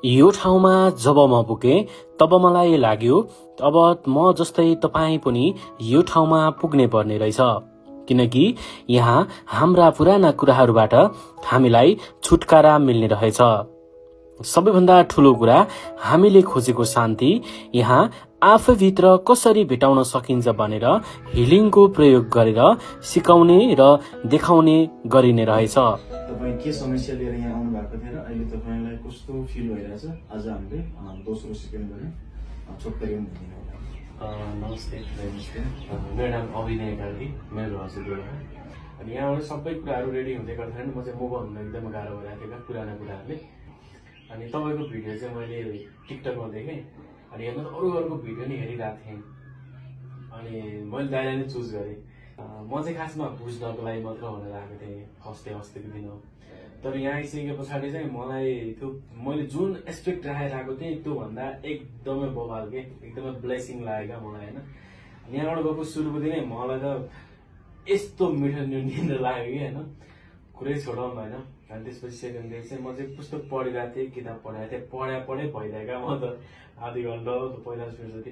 यो ठाउँमा जब म पुगे तब मलाई लाग्यो अब म जस्तै तपाईँ पनि यो ठाउँमा पुग्ने पर्ने रहेछ, किनकि यहाँ हाम्रा पुराना कुराहरूबाट हामीलाई छुटकारा मिल्ने रहेछ। सबैभन्दा ठूलो कुरा हामीले खोजेको शान्ति यहाँ आफैभित्र कसरी भेटाउन सकिन्छ भनेर हिलिङको प्रयोग गरेर सिकाउने र देखाउने गरिने रहेछ। तपाईं के समस्या लिएर यहाँ आउनु भएको थियो र अहिले तपाईलाई कस्तो फिल भइरहेछ? आज हामीले दोस्रो सेकेन्ड गरे छोटकरी नमस्ते। मेरो नाम अभिनय कार्की, मेरो हजुरबुवा। अनि यहाँबाट सबै कुराहरू रेडी हुँदै गर्दाखेरि म चाहिँ मुभ हुन एकदम गाह्रो भइरहेको थियो पुराना कुराहरूले। अनि तपाईँको भिडियो चाहिँ मैले टिकटकमा देखेँ, अनि हेर्नु अरूको भिडियो नि हेरिरहेको थिएँ, अनि मैले दाइलाई नै चुज गरेँ। म चाहिँ खासमा बुझ्नको लागि मात्र भनेर आएको थिएँ, हस्तेको दिन हो। तर यहाँ आइसके पछाडि चाहिँ मलाई त्यो मैले जुन एक्सपेक्ट राखेर आएको थिएँ त्योभन्दा एकदमै बवाल के, एकदमै ब्लेसिङ लाग्यो क्या मलाई होइन। यहाँबाट गएको सुरुको दिनै मलाई त यस्तो मिठो निन्द्रा लाग्यो कि होइन, कुरै छोडाउँ भएन। अनि त्यसपछि सेकेन्ड डे चाहिँ म चाहिँ पुस्तक पढिरहेको थिएँ, किताब पढिरहेको थिएँ, पढे भइदियो क्या। म त आधी घन्टा 45 मिनट जति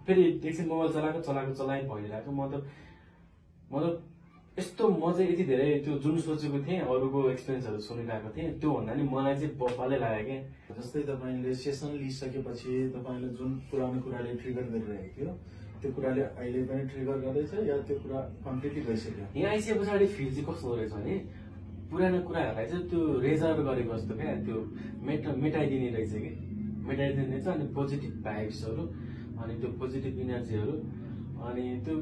फेरि एकछिन मोबाइल चलाएँ भइरहेको। म त यस्तो म चाहिँ यति धेरै त्यो जुन सोचेको थिएँ अरूको एक्सपिरियन्सहरू सुनिरहेको थिएँ त्योभन्दा नि मलाई चाहिँ बवालै लाग्यो क्या। जस्तै तपाईँले सेसन लिइसकेपछि तपाईँले जुन पुरानो कुराले ट्रिगर गरिरहेको थियो त्यो कुराले अहिले पनि ट्रिगर गर्दैछ या त्यो कुरा कम्प्लिटली गइसक्यो? यहाँ आइसके पछाडि फिल चाहिँ कस्तो रहेछ भने पुरानो कुराहरूलाई चाहिँ त्यो रेजर गरेको जस्तो क्या, त्यो मेटाइदिने रहेछ कि, मेटाइदिने रहेछ। अनि पोजिटिभ भाइब्सहरू, अनि त्यो पोजिटिभ इनर्जीहरू, अनि त्यो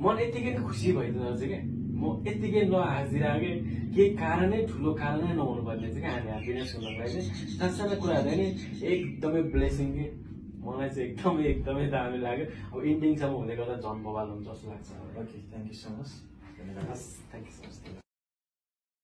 मन यत्तिकै खुसी भइदिँदो रहेछ क्या। म यत्तिकै हाँसिरहेको केही कारणै ठुलो कारणै नहुनु पर्ने चाहिँ क्या, हामी ह्याप्पिनेस हुनको लागि चाहिँ सानसानो कुराहरू नै एकदमै ब्लेसिङ कि। मलाई चाहिँ एकदमै दामी लाग्यो। अब इन्डिङसम्म हुँदै गर्दा झन् बवाल हुन्छ जस्तो लाग्छ। Okay, thank you so much. Thank you so much.